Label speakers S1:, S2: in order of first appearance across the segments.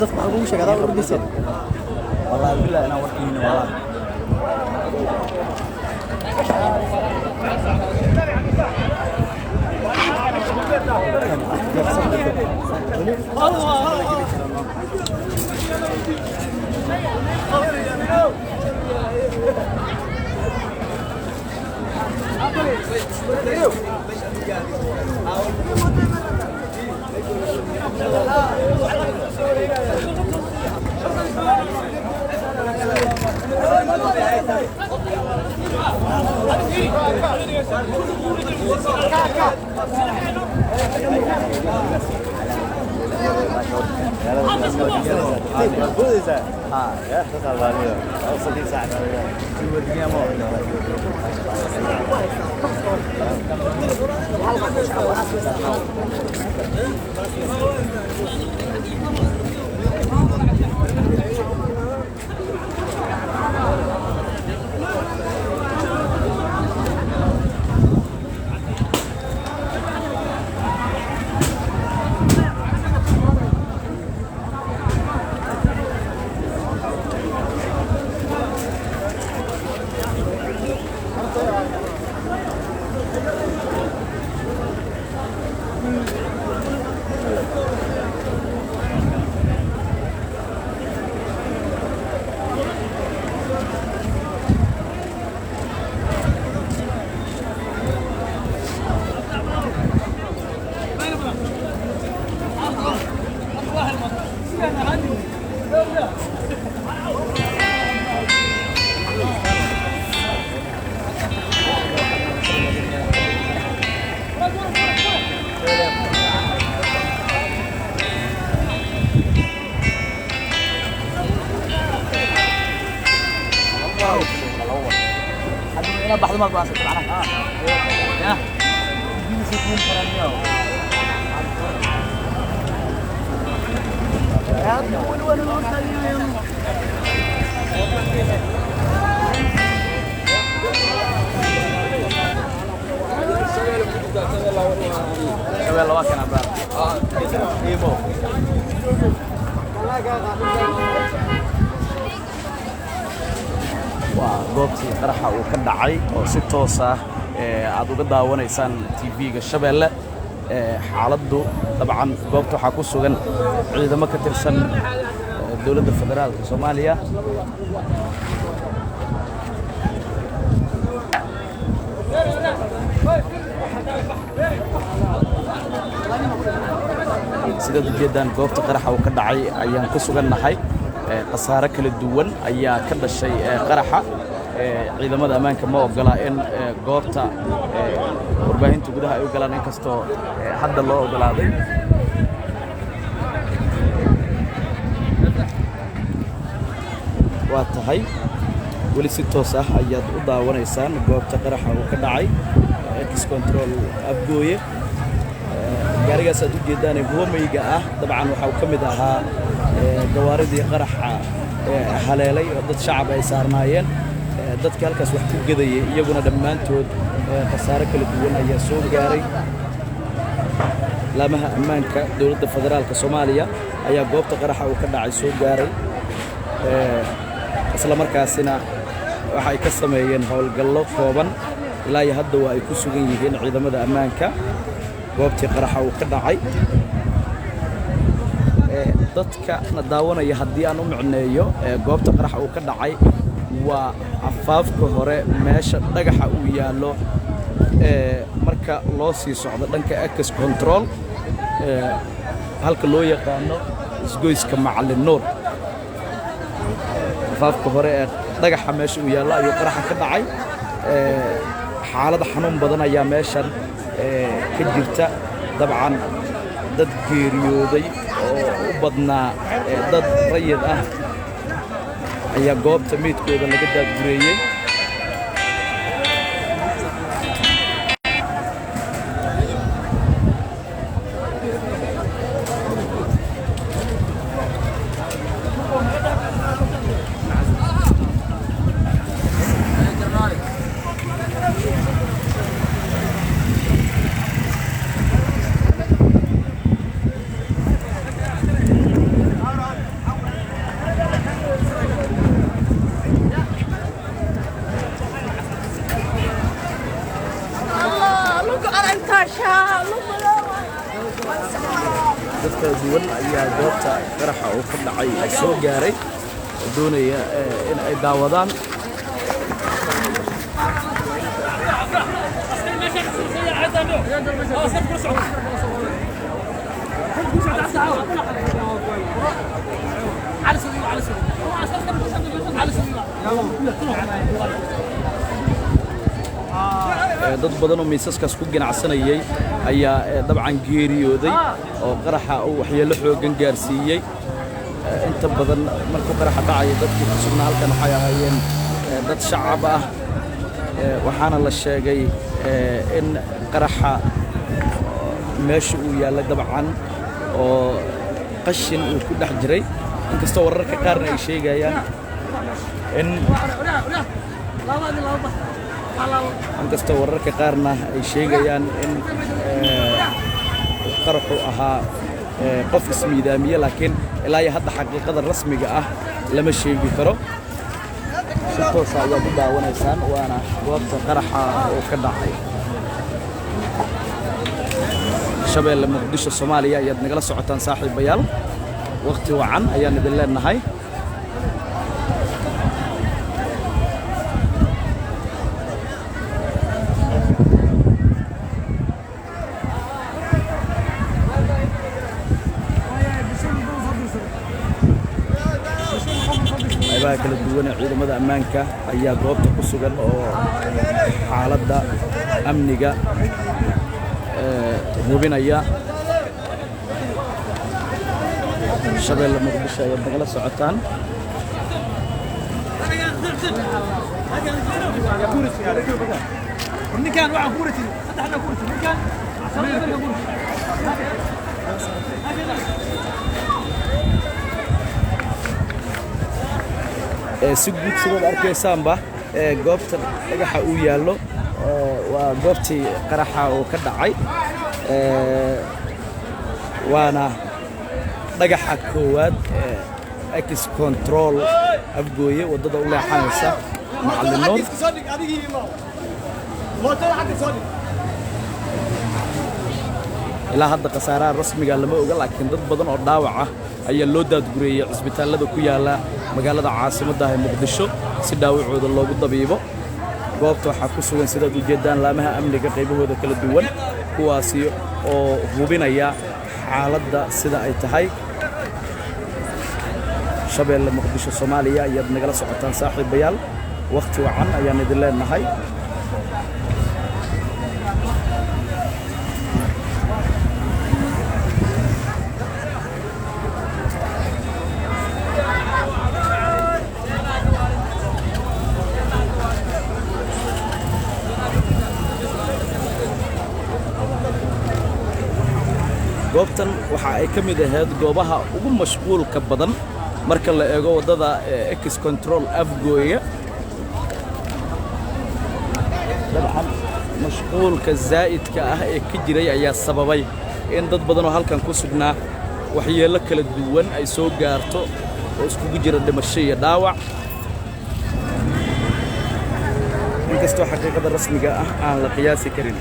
S1: Dadka maxaa kugu sheegay adaa ordaysa?
S2: Wallahi billahi inaan warkiina wallahi.
S1: Inaad baxdo maad go'aansatay macnaha? Yah.
S2: Shabeelle waa kana baa. Iimo. Waa goobtii qaraxa uu ka dhacay oo si toos ah aad uga daawanaysaan TV-ga Shabeelle. Xaaladdu dabcan goobta waxaa ku sugan ciidamo ka tirsan dowladda federaalka Soomaaliya. Sidaad ujeeddaan, goobta qaraxa uu ka dhacay ayaan ku sugan nahay. Khasaare kala duwan ayaa ka dhashay qaraxa. Ciidamada ammaanka ma ogola in goobta warbaahinta gudaha ay u galaan, inkastoo hadda loo ogolaaday. Waa tahay, weli si toos ah ayaad u daawanaysaan goobta qaraxa uu ka dhacay, Ex Control Afgooye. Gaarigaas aad u jeedaan ee hoomeyga ah dabcan waxa uu ka mid ahaa gawaaridii qaraxa haleelay oo dad shacab ay saarnaayeen. Dadkii halkaas wax ku gedayay iyaguna dhammaantood khasaare kala duwan ayaa soo gaaray. Laamaha ammaanka dowladda federaalka Soomaaliya ayaa goobta qaraxa uu ka dhacay soo gaaray, isla markaasina waxa ay ka sameeyeen howlgallo kooban. Ilaa iyo hadda waa ay ku sugan yihiin ciidamada ammaanka goobtii qaraxa uu ka dhacay. Dadka na daawanaya haddii aan u micneeyo, goobta qaraxa uu ka dhacay waa afaafka hore meesha dhagaxa uu yaallo marka loo sii socdo dhanka Ex Control, halka loo yaqaano isgoyska Macallin Nuur. Afaafka hore ee dhagaxa meesha uu yaallo ayuu qaraxa ka dhacay. Xaalad xanuun badan ayaa meeshan ka jirta. Dabcan dad geeriyooday oo u badnaa dad rayid ah ayaa goobta meydkooda laga daadgureeyey. Dad kala duwan ayaa goobta qaraxa uu ka dhacay soo gaaray oo doonaya in ay daawadaan. Dad badan oo miisaskaas ku ganacsanayay ayaa dabcan geeriyooday oo qaraxa uu waxyeello xooggan gaarsiiyey. Inta badan markuu qaraxa dhacaya dadkii ku sugnaa halkan waxay ahaayeen dad shacab ah, waxaana la sheegay in qaraxa meesha uu yaallay dabcan oo qashin uu ku dhex jiray, inkastoo wararka qaarna ay sheegayaan in inkastoo wararka qaarna ay sheegayaan in qaraxu ahaa qof ismiidaamiye, laakiin ilaa iyo hadda xaqiiqada rasmiga ah lama sheegi karo. Si toosa ayaad u daawanaysaan, waana goobta qaraxa uu ka dhacay. Shabeelle, Muqdisho, Soomaaliya ayaad nagala socotaan saaxiibayaal. Waqti wacan ayaan idin leenahay. Qaybaha kala duwan ee ciidamada ammaanka ayaa goobta ku sugan oo xaaladda amniga hubinaya. Shabeelle, Muqdisho ayaad nagala socotaan.
S1: Ninkaan waxaan ku wareejinay saddexna ku wareejinay ninkaan.
S2: Si guud sidaad arkaysaanba goobta dhagaxa uu yaallo waa goobtii qaraxa uu ka dhacay, waana dhagaxa koowaad ee Ex Control Afgooye, waddada u leexanaysa Macallin Nuur. Ilaa hadda khasaaraha rasmiga lama oga, laakiin dad badan oo dhaawac ah ayaa loo daadgureeyey cisbitaallada ku yaalla magaalada caasimadda ah ee Muqdisho si dhaawacooda loogu dabiibo. Goobta waxaa ku sugan, sidaad ujeeddaan, laamaha amniga qaybahooda kala duwan, kuwaasi oo hubinaya xaaladda sida ay tahay. Shabeelle, Muqdisho, Soomaaliya ayaad nagala socotaan saaxiibayaal. Wakhti wacan ayaan idin leenahay. Goobtan waxa ay ka mid ahayd goobaha ugu mashquulka badan marka la eego waddada Ex Control Afgooya. Dabcan mashquulka zaa'idka ah ee ka jiray ayaa sababay in dad badan oo halkan ku sugnaa waxyeello kala duwan ay soo gaarto oo iskugu jira dhimasho iyo dhaawac, inkastoo xaqiiqada rasmiga ah aan la qiyaasi karin.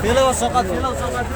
S1: Fiilada soo qaad, fiilada soo qaad.